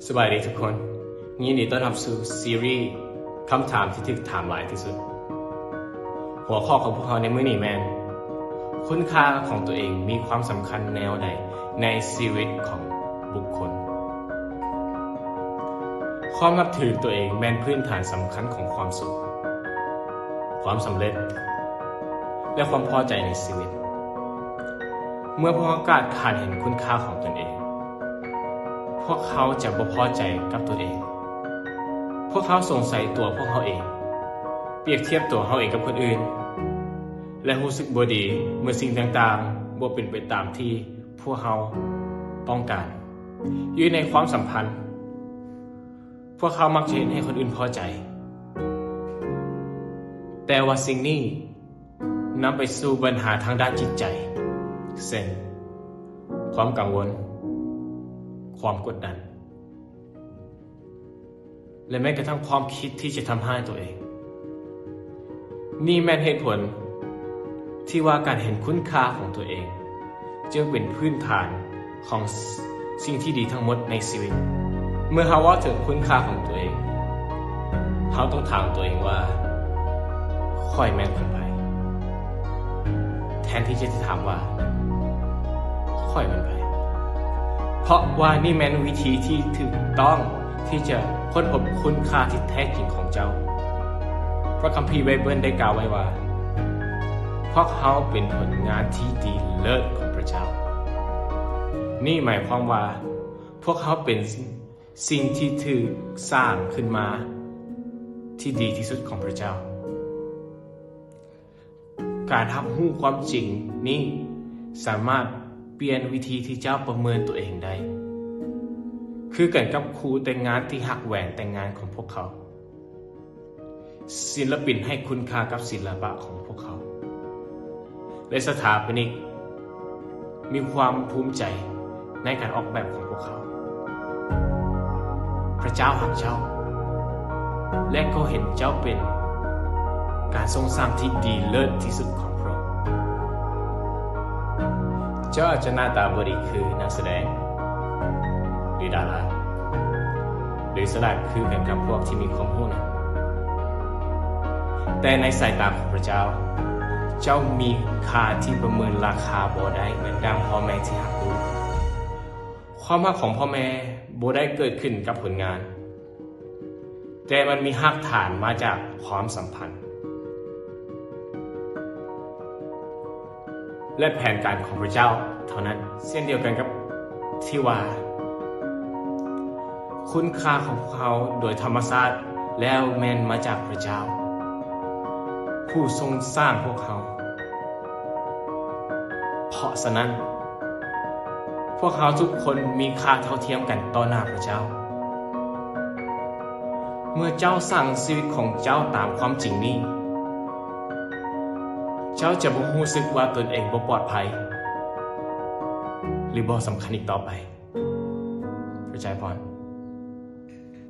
ສະບາຍດີທຸກຄົນ, ຍິນດີຕ້ອນຮັບສູ່ຊີຣີຄຳຖາມທີ່ຖືກຖາມຫຼາຍທີ່ສຸດ. ຫົວຂໍ້ຂອງພວກເຮົາໃນມື້ນີ້ແມ່ນ ຄຸນຄ່າຂອງຕົວເອງມີຄວາມສຳຄັນແນວໃດໃນຊີວິດຂອງບຸກຄົນ? ຄວາມນັບຖືຕົວເອງແມ່ນພື້ນຖານສຳຄັນຂອງຄວາມສຸກ, ຄວາມສຳເລັດ ແລະ ຄວາມພໍໃຈໃນຊີວິດ. ເມື່ອພວກເຮົາຂາດການເຫັນຄຸນຄ່າຂອງຕົນເອງ, ພວກເຮົາຈະບໍ່ພໍໃຈກັບຕົນເອງ. ພວກເຮົາສົງໄສຕົວພວກເຮົາເອງ, ປຽບທຽບຕົວເຮົາເອງກັບຄົນອື່ນ ແລະ ຮູ້ສຶກບໍ່ດີເມື່ອສິ່ງຕ່າງໆບໍ່ເປັນໄປຕາມທີ່ພວກເຮົາຕ້ອງການ. ຢູ່ໃນຄວາມສຳພັນ, ພວກເຮົາມັກຈະເຮັດໃຫ້ຄົນອື່ນພໍໃຈ, ແຕ່ວ່າສິ່ງນີ້ນຳໄປສູ່ບັນຫາທາງດ້ານຈິດໃຈ ເຊັ່ນ ຄວາມກັງວົນ, ຄວາມກົດດັນ ແລະ ແມ້ກະທັ້ງຄວາມຄິດທີ່ຈະທຳຮ້າຍຕົວເອງ. ນີ້ແມ່ນເຫດຜົນທີ່ວ່າການເຫັນຄຸນຄ່າຂອງຕົວເອງຈຶ່ງເປັນພື້ນຖານຂອງ ສ- ສິ່ງທີ່ດີທັງໝົດໃນຊີວິດ. ເມື່ອເຮົາເວົ້າເຖິງຄຸນຄ່າຂອງຕົວເອງ, ເຮົາຕ້ອງຖາມຕົວເອງວ່າ ຂ້ອຍແມ່ນຂອງໃຜ? ແທນທີ່ຈະຖາມວ່າ ຂ້ອຍແມ່ນໃຜ? ເພາະວ່ານີ້ແມ່ນວິທີທີ່ຖືກຕ້ອງທີ່ຈະຄົ້ນພົບຄຸນຄ່າທີ່ແທ້ຈິງຂອງເຈົ້າ. ພະຄຳພີໄບເບິນໄດ້ກ່າວໄວ້ວ່າ ພວກເຮົາເປັນຜົນງານທີ່ດີເລີດຂອງພະເຈົ້າ. ນີ້ໝາຍຄວາມວ່າ ພວກເຮົາເປັນສິ່ງທີ່ຖືກສ້າງຂຶ້ນມາທີ່ດີທີ່ສຸດຂອງພະເຈົ້າ. ການຮັບຮູ້ຄວາມຈິງນີ້ສາມາດປ່ຽນວິທີທີ່ເຈົ້າປະເມີນຕົວເອງໄດ້, ຄືກັນກັບຄູ່ແຕ່ງງານທີ່ຮັກແຫວນແຕ່ງງານຂອງພວກເຂົາ. ສິນລະປິນໃຫ້ຄຸນຄ່າກັບສິລະປະຂອງພວກເຂົາ ແລະ ສະຖາປະນິກມີຄວາມພູມໃຈໃນການອອກແບບຂອງພວກເຂົາ. ພະເຈົ້າຮັກເຈົ້າ ແລະ ກໍເຫັນເຈົ້າເປັນການຊົງສ້າງທີ່ດີເລີດທີ່ສຸດຂອງພະອົງ. ເຈົ້າອາດຈະໜ້າຕາບໍ່ດີຄືນັກສະແດງ ຫຼື ດາລາ ຫຼື ສະຫຼາດຄືກັນກັບພວກທີ່ມີຄວາມຮູ້ນັ້ນ, ແຕ່ໃນສາຍຕາຂອງພະເຈົ້າ, ເຈົ້າມີຄ່າທີ່ປະເມີນລາຄາບໍ່ໄດ້ເໝືອນດັ່ງພໍ່ແມ່ທີ່ຮັກລູກ. ຄວາມຮັກຂອງພໍ່ແມ່ບໍ່ໄດ້ເກີດຂຶ້ນກັບຜົນງານ, ແຕ່ມັນມີຮາກຖານມາຈາກຄວາມສຳພັນ ແລະ ແຜນການຂອງພະເຈົ້າເທົ່ານັ້ນ. ເຊັ່ນດຽວກັນກັບທີ່ວ່າ ຄຸນຄ່າຂອງພວກເຮົາໂດຍທຳມະຊາດແລ້ວແມ່ນມາຈາກພະເຈົ້າ ຜູ້ຊົງສ້າງພວກເຮົາ. ເພາະສະນັ້ນ, ພວກເຮົາທຸກຄົນມີຄ່າເທົ່າທຽມກັນຕໍ່ໜ້າພະເຈົ້າ. ເມື່ອເຈົ້າສ້າງຊີວິດຂອງເຈົ້າຕາມຄວາມຈິງນີ້, ເຈົ້າຈະບໍ່ຮູ້ສຶກວ່າຕົນເອງບໍ່ປອດໄພ ຫຼື ບໍ່ສຳຄັນອີກຕໍ່ໄປ. ພະເຈົ້າອວຍພອນ.